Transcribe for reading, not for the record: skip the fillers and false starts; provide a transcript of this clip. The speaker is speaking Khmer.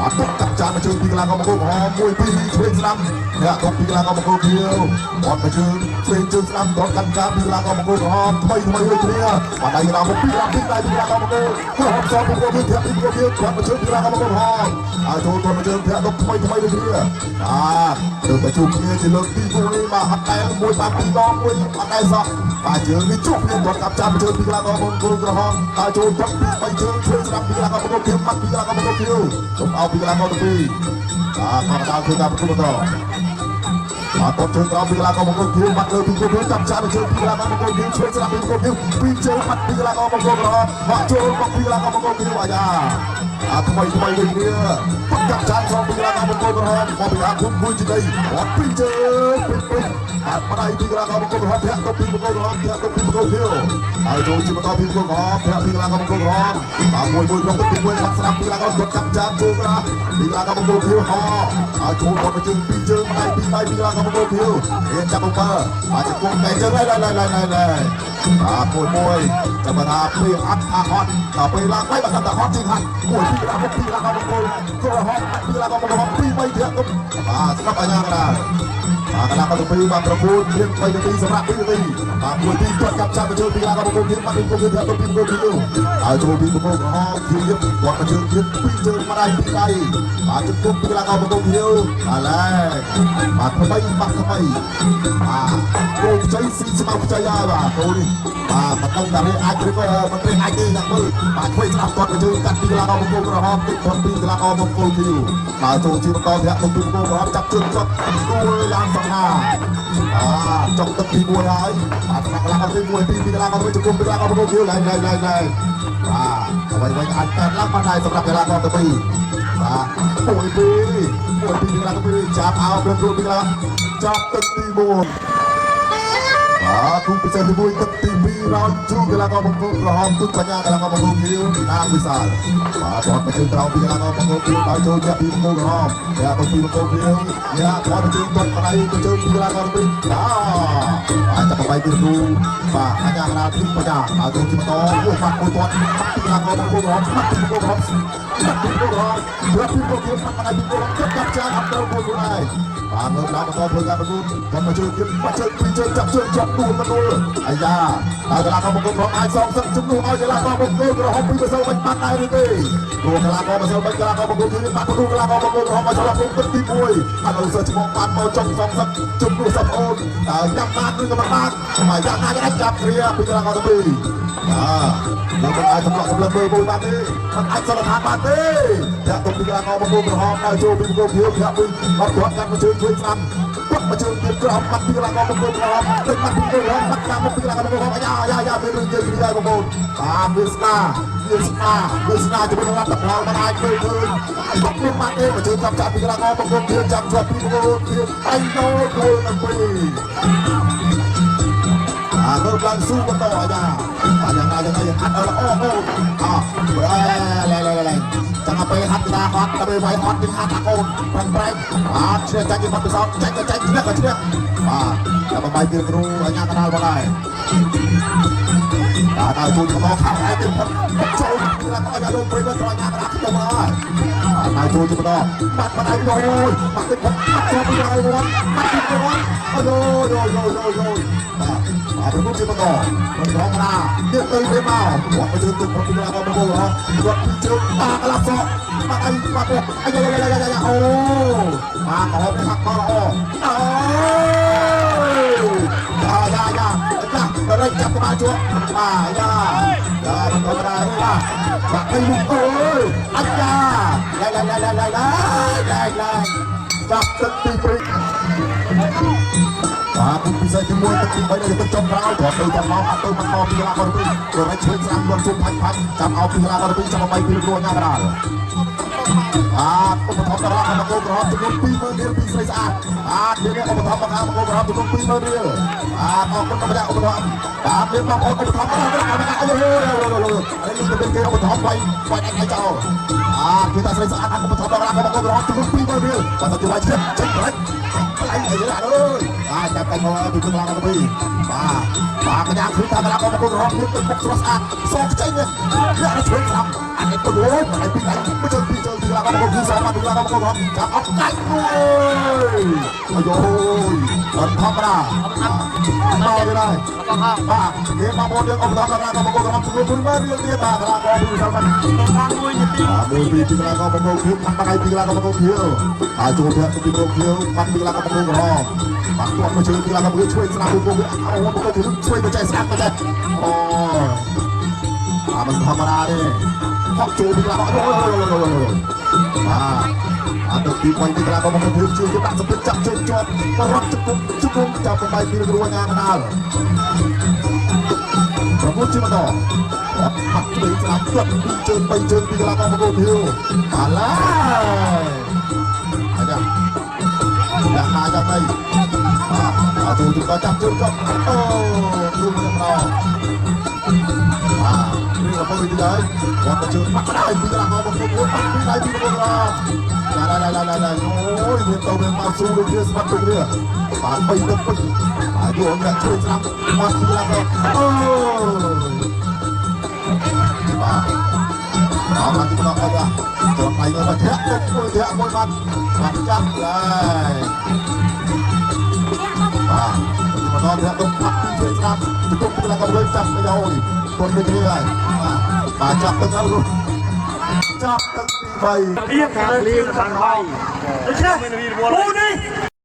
បាទទុកកាប់ចានមកជើងពីកីឡាករមង្គលក្រហមមួយពីរឆ្វេងស្ដាំអ្នកទុកពីកីឡាករមង្គលខៀវបាត់មកជើងឆ្វេងជើងស្ដាំដកកាន់ចានពីកីឡាករមង្គលក្រហមថ្មីថ្មីដូចគ្នាបាទដៃកីឡាមុខពីកីឡាពីដៃពីកីឡាករមង្គលក្រហមសពីមង្គលធាក់ពីមង្គលខៀវបាត់មកជើងពីកីឡាករមង្គលក្រហមហើយចូលទៅមកជើងធាក់ទុកថ្មីថ្មីដូចគ្នាបាទទៅតែជួបគ្នាជាលើកទី1បាទអត់តែមួយបាទពីរដងមួយអត់តែសោះបាទជើងនេះជួបគ្នាគាត់កាប់ចានមកជើងពីកីឡាករមង្គលក្រហមហើយចូលទឹកពីបីជើងឆ្វេងស្ដាំពីកីឡាករមង្គលខៀវបាត់ពីកីឡាករមង្គលខៀវសូមអោពីកីឡាករទៅពីបាទកម្មការធ្វើការប្រគល់បន្តបាទតជើងក្រោមពីកីឡាករមង្គលខៀវបាត់លើពីមង្គលខៀវចាប់ចានជើងពីកីឡាករមង្គលខៀវឆ្វេងស្ដាំពីមង្គលខៀវពីជើងបាត់ពីកីឡាករមង្គលក្រហមមកចូលមកពីកីឡាករមង្គលខៀវអាយ៉ាអាថ្មីថ្មីដូចគ្នាបាត់កាប់ចានសងពីកីឡាករមង្គលក្រហមមកពីអាគុំមួយជីដីអត់ពីជើងពីពីបាត់ផ្ដៃពីកីឡាករមង្គលក្រហមធាក់ទៅពីមង្គលក្រហមធាក់ទៅពីមង្គលខៀវហើយចូលជាបន្តពីមង្គលក្រហមធាក់ពីកីឡាករមង្គលក្រហមបាទមួយមួយក្នុងទឹកទីមួយបាត់ស្ដាំពីកីឡាករគាត់កាប់ចានចូលក្រាពីកីឡាករមង្គលខៀវហោហើយចូលគាត់ទៅជើងពីជើងផ្ដៃពីដៃពីកីឡាករមង្គលខៀវរៀនចាប់7បាទជង្គង់តែជើងឡៃឡៃឡៃឡៃឡៃឡៃបាទមួយមួយចាំថាពេលអត់ថាហត់ដល់ពេលឡើងไปបាទថាហត់ជាងហាត់មួយពីកីឡាមកពីកីឡាករមង្គលក្រហមពីកីឡាករមង្គលពី3ធាក់ទុំបាទស្រាប់អាញាកដាបាទកីឡាករទី2បាទប្រកួតមាន3នាទីសម្រាប់2នាទីបាទមួយទីគាត់កាប់ចាប់បញ្ជើងពីកីឡាករមង្គលទៀតបាទពីមង្គលទៀតទៅពីមង្គលទៀតហើយចូលពីមង្គលក្រហមខៀវទៀតគាត់បញ្ជើងទៀតពីរជើងម្ដាយពីរដៃបាទជង្គង់ពីកីឡាករមង្គលខៀវបាទឡែបាទថ្មីបាទថ្មីបាទគោខ្ចីស៊ីស្មៅខ្ចីហើយបាទគោនេះបាទមិនដឹងថានេះអាចឬក៏មិនទេអាចទេយ៉ាងមើលបាទធ្វើស្ដាប់គាត់បញ្ជើងកាត់ពីកីឡាករមង្គលក្រហមតិចគាត់ពីកីឡាករមង្គលខៀវបាទចូលជាបន្តធាក់ទៅពីមង្គលក្រហមចាប់ជើងគាត់ដួលយ៉ាងសង្ហាបាទចុងទឹកទី1ហើយបាទសម្រាប់កីឡាករទី1ទី2កីឡាករទីជង្គង់ពីកីឡាករមង្គលខៀវឡើងឡើងឡើងឡើងបាទអ្វីៗអាចកើតឡើងបានដែរសម្រាប់កីឡាករទី2បាទមួយពីរមួយពីរកីឡាករទី2ចាប់អោព្រឹករួចពីកីឡាចាប់ទឹកទី1បាទគូពិសេសទី1ទឹកទី2រោនជូកីឡាករមង្គលក្រហមទុតបញ្ញាកីឡាករមង្គលខៀវតាមវិសាលបាទគាត់មកជើងក្រោមពីកីឡាករមង្គលខៀវដល់ចូលយ៉ាពីមង្គលក្រហមយ៉ាទៅពីមង្គលខៀវយ៉ាគាត់ជើងទាត់បដៃទៅជើងពីកីឡាករទី2បាទបាទចាប់បៃពីគ្រូបាទអញ្ញាកដាលទីបញ្ញាដល់ចូលជាបន្តអូបាទមួយទាត់ពីកីឡាករមង្គលក្រហមបាត់ពីមង្គលក្រហមបាត់ពីមង្គលក្រហមប្រាប់ពីមង្គលខៀវបាត់បដៃពីមង្គលក្រហមចាប់ចានអត់ត្រូវមួយខ្លួនឯងបាទងើបឡើងបន្តធ្វើការប្រកួតគាត់មកជើងទៀតមកជើងពីរជើងចាប់ជើងចាប់ដួលមកដួលអាយ៉ាតើកីឡាករមង្គលក្រហមអាចសងសឹកជំនួសឲ្យកីឡាករមង្គលក្រហមពីម្សិលមិញបានដែរឬទេព្រោះកីឡាករម្សិលមិញកីឡាករមង្គលទីនេះបានប្រគល់កីឡាករមង្គលក្រហមឲ្យឆ្លងទឹកទី1ឥឡូវសើឈ្មោះបានមកចុងសងសឹកជំនួសសប្អូនតើចាប់បានឬក៏មិនបានមកយ៉ាងណាក៏ចាប់គ្រាពីកីឡាករទី2បាទមិនអាចសម្លក់សម្លឹងមើលមួយបានទេមិនអាចសន្និដ្ឋានបានទេធាក់ទៅពីកីឡាករមង្គលក្រហមដល់ចូលពីមង្គលខៀវធាក់វិញអត់ទាត់កាន់មកជើងជួយស្ដាំបាត់មកជើងទៀតក្រោមបាត់ពីកីឡាករមង្គលក្រហមតិចបាត់ពីក្រហមបាត់តាមមកពីកីឡាករមង្គលក្រហមអាយ៉ាអាយ៉ាអាយ៉ាមានរឿងនិយាយគ្នាហើយបងប្អូនបាទវាស្នាវាស្នាវាស្នាជាមួយនឹងលទ្ធផលមិនអាចមើលឃើញបាត់មានបាត់ទេមកជើងចាប់ចាប់ពីកីឡាករមង្គលខៀវចាប់ជាប់ពីមង្គលខៀវអញចូលខ្លួនទៅពីអាងើបឡើងស៊ូបន្តអាយ៉ាអាយ៉ាងណាយ៉ាងណាហាត់ឲ្យល្អអូអឡែឡែឡែចាំពេលហាត់តាហត់តែពេលវាយហត់វិញហាត់អាកូនប្រឹងប្រែងបាទឈ្នះចាញ់ជាបទពិសោធន៍ចាញ់ក៏ចាញ់ឈ្នះក៏ឈ្នះបាទតែបបាយទៀតគ្រូអញ្ញាកដាលមកដែរបាទដល់ជួយមកខាងឯទៀតចូលពីឡាក់ឲ្យលោកប្រិយមិត្តត្រង់អាកដាលខ្ញុំមកហើយបាទដល់ជួយជាបន្តបាត់បាត់ឲ្យអូយបាត់ទៀតបាត់ចូលពីឲ្យវត្តបាត់ពីវត្តអូយយយយយយបាទបាទប្រគល់ជាបន្តប្រងណាទៀតទៅទៅមកគាត់មកជឿទឹកប្រពីឡាក់មកមកគាត់ពីជើងបាក់ឡាក់សក់បាក់អីបាក់អាយយយយអូបាទក៏ហាក់មកល្អអូយ៉ាយ៉ាយ៉ាយ៉ារេចចាប់ក្បាលជួបាទយ៉ាយ៉ាមិនធម្មតាទេបាទបាក់ទៅមុខអូយអាចាឡៃឡៃឡៃឡៃឡៃឡៃឡៃចាប់ទឹកទី2បាទពុពិសេសទី1ទឹកទី3ដែលទឹកចុងក្រោយគាត់ទៅតាមមកអត់ទៅមកពីកីឡាករទី2រេចឆ្វេងស្ដាំគាត់ជុំផាច់ផាច់ចាំអោពីកីឡាករទី2ចាំបីពីគ្រួញ៉ាំកដាលបាទឧបត្ថម្ភដល់មក ង្គលក្រហមចំនួន20000រៀលពីស្រីស្អាតបាទមានអ្នកឧបត្ថម្ភមកខាងមង្គលក្រហមចំនួន20000រៀលបាទអរគុណដល់អ្នកឧបត្ថម្ភបាទមានបងប្អូនឧបត្ថម្ភមកដល់ដល់អូយអូយនេះទៅគេឧបត្ថម្ភវាយវាយដាច់ឲ្យចោលបាទគឺថាស្រីស្អាតឧបត្ថម្ភដល់មង្គលក្រហមចំនួន20000រៀលបាទទៅវាយឈិតចេញប្រាច់ផ្លៃអីអើយបាទចាប់តែមកពីខ្លាំងទៅពីបាទបាទកញ្ញាគឺថាកន្លងមង្គលក្រហមមានទឹកមុខស្រស់ស្អាតសខ្ចីនេះអ្នកឆ្វេងស្ដាំអានេះទៅអូយមិនពីដៃមួយជើងពីរជើងពីកន្លងមង្គលគឺសមកពីកន្លងមង្គលក្រហមចាប់អត់កាច់អូយអាយយអត់ធម្មតាមកទៅហើយបាទគេមកបងយើងអបដល់កន្លងមង្គលក្រហមចំនួន20000រៀលទៀតបាទកន្លងពីសាល់បាន មួយនាទី បាទមួយពីពីកន្លងមង្គលខៀវបាត់បាត់ពីកន្លងមង្គលខៀវហើយចូលធាក់ពីមង្គលខៀវបាត់ពីកន្លងមង្គលក្រហមបាត់ទាត់មកជើងពីកន្លងមង្គលឆ្វេងស្ដាំពីមង្គលអូមង្គលខៀវឆ្វេងទៅចេះស្ដាំទៅចេះអូអាមិនធម្មតាទេហក់ចូលពីកន្លងអូយបាទអាទៅទី1ពីកន្លងមង្គលខៀវជួយដាក់សម្ពាធចាប់ជើងជាប់រត់ជង្គង់ជង្គង់ចាប់បំបីពីរួញអាកដាលប្រកួតជាបន្តបាត់ឆ្វេងស្ដាំផ្លឹកពីជើងបីជើងពីកន្លងមង្គលខៀវអាឡាអាយ៉ាយ៉ាហាយ៉ាទៅបាទអាទូទៅចាប់ជើងជាប់អូទូមកម្របាទនេះរបស់វិទ្យាល័យគាត់ទៅជើងបាត់ដៃពីកន្លងមង្គលខៀវបាត់ពីដៃពីមង្គលឡាឡាឡាឡាឡាអូយមានទៅមានមកស៊ូដូចគ្នាស្មាត់ដូចគ្នាបាទបីទៅពេញបាទយកអ្នកជួយស្ដាំមកពីកន្លងអូបាទអរគុណដល់អរចូលដៃមកធាក់ទុកមួយធាក់មួយបាត់បាត់ចាប់ហើយបាទបន្តធាក់ទុកបាត់ជួយស្ដាំទុកពីកន្លងលើចាប់ទៅយគាត់ដូចគ្នាហើយបាទបាទចាប់ទៅដល់ចាប់ទឹកទី3 លៀងខាងលៀងខាងហើយដូច្នេះគូនេះ